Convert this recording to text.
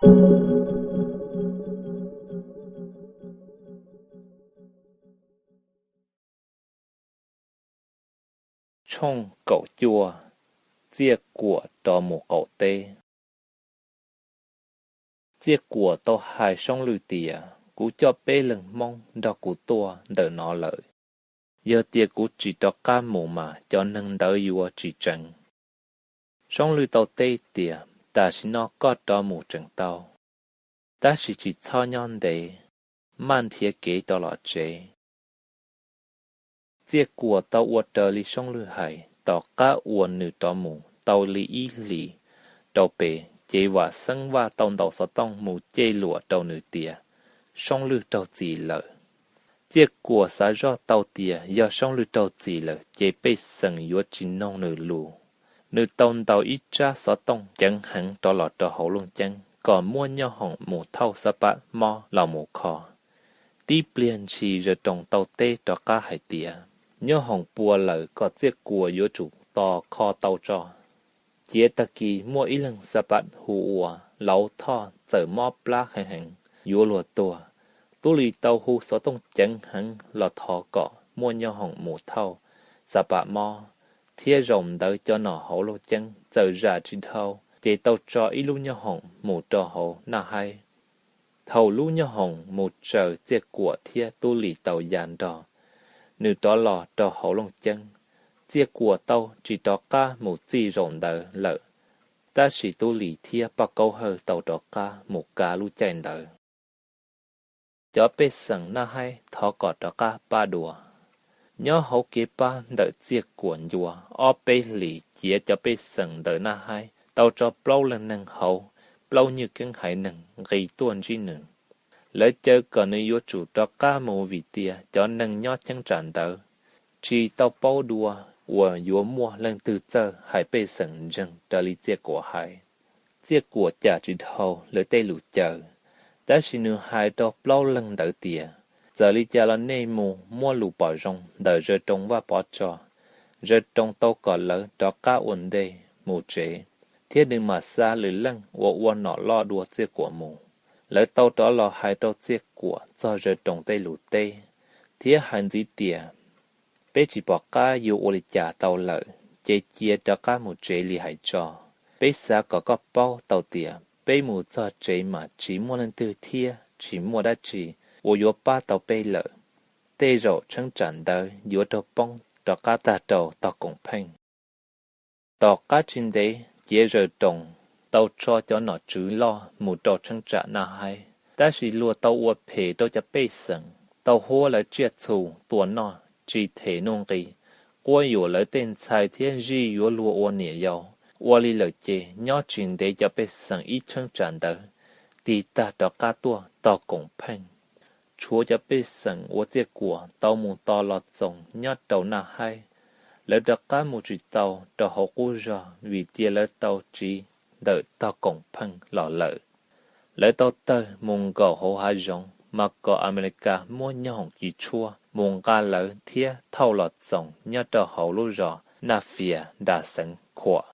Tshooj kaum cuaj. Txiaj Kuam rov mus qaum teb. Txiaj Kuam tau hais Soob Lwj tias, Kuv coj peb leeg Hmoob nrog kuv tuaj ntawm no lawm. Yog tias kuv tsis rov qab mus mas cov neeg ntawd yuav tsis tseev. Soob Lwj tau teb tias, Tam sim no koj rov mus tseem tau, tab sis tsis txhob nyob ntev, maj nrhiav kev rov los tsev. Txiaj Kuam tau ua raws li Soob Lwj hais. Tom qab uas nws rov mus tau li ib hlis rau pem, ces Vam Xeeb Vaj tau ntaus xov tooj mus cej luam rau nws tias Soob Lwj raug txim lawm. Txiaj Kuam xav zoj tau tias yog Soob Lwj raug txim lawm ces pej xeem yuav tsis noog nws lus. Nws tau ntaus ib tsab xov tooj ceev heev rov los rau hauv Looj Ceeb kom muab Nyob Hoom mus thauj Xab Pab Mob los mus kho. Tib pliag ntshis Zawv Roos tau teb rov qab hais tias, Nyob Hoom puas lawm kom Txiaj Kuam yuav tsum tos kho tau tso. Ciav tag kis muaj ib leeg Xab Pab hu ua Lauv Thoj txawm mob plab heev heev yuav luag tuag. Tub Lis tau hu xov tooj ceev heev los thov kom muab Nyob Hoom mus thauj Xab Pab Mob, thiab zaum ntawd cov nom hauv Looj Ceeb txawm zam tsis dhau ces tau tso ib lub Nyob Hoom mus rau hauv Naj Haib. Thaum lub Nyob Hoom mus tsaws Txiaj Kuam thiab Tub Lis tau ya nrog nws rov los rau hauv Looj Ceeb, Txiaj Kuam tau tsis rov qab mus txij zaum ntawd lawm, tab sis Tub Lis thiab Paj Kaub Hawj tau rov qab mus kav lub caij ntawd. Cov pej xeem Naj Haib thov kom rov qab pab dua. Nyob hauv kev pab ntawm Txiaj Kuam ncua, ob peb hlis ciav cov pej xeem ntawm Naj Haib tau tso plaub leeg neeg hauv plaub nyuag keeb haiv neeg nqis tuaj ntsib nws. Lawv caw kom nws yuav tsum rov qab mus vim tias cov neeg nyob cheeb tsam ntawd tsis tau paub dua uas yuav muaj leej twg txawj hais pej xeem ntseeg raws li Txiaj Kuam hais. Txiaj Kuam cam tsis dhau lawv tej lus caw, tab sis nws hais rau plaub leeg ntawd tias, Txawm li cas los nej mus muab lus pom zoo ntawm Zawv Roos Vaj Pov tso. Zawv Roos tau kom lawv rov qab ua ntej mus tsev, thiab nws mam xa lwm leej uas ua nom loj dua Txiaj Kuam mus. Lawv tau rov los hais rau Txiaj Kuam txog Zawv Roos tej lus teb, thiab hais ntxiv tias, Peb tsis pom qab yuav ua li cas tau lawm, ces cia rov qab mus tsev li hais tso. Peb xav kom koj paub tau tias peb mus txog tsev mas tsis muaj leej twg thiab tsis muaj dab tsi uas yuav pab tau peb lawm. Tej zaum cheeb tsam ntawd yuav raug poob rov qab tag rau tog Koom Pheej. Tom qab tsis ntev ciav Zawv Roos tau tso cov nom tswv loj mus rau cheeb tsam Naj Haib, tab sis luag tau ua phem rau cov pej xeem, tau huab lawv tsiaj txhu tua noj, tsis them nuj nqi, quab yuam lawv tej ntxhais thiab zij yuav luag ua niam yau. Ua li lawm ces nyob tsis ntev cov pej xeem ib cheeb tsam ntawd tig tag rov qab tuaj tog Koom Pheej. Tshuav cov pej xeem uas Txiaj Kuam tau mus tos Los Txoos nyob rau Naj Haib, lawv rov qab mus tsis tau rau hauv qub zog vim tias lawv tau tsiv ntawm tog Koom Pheej los lawm. Lawv tau tawg mus nkaum hauv hav zoov mas kom Amelikas muab Nyob Hoom Kis Tshuaj mus nqa lawv thiab thauj Los Txoos nyob rau hauv lub zos Naj Fias nram xeev Khuam.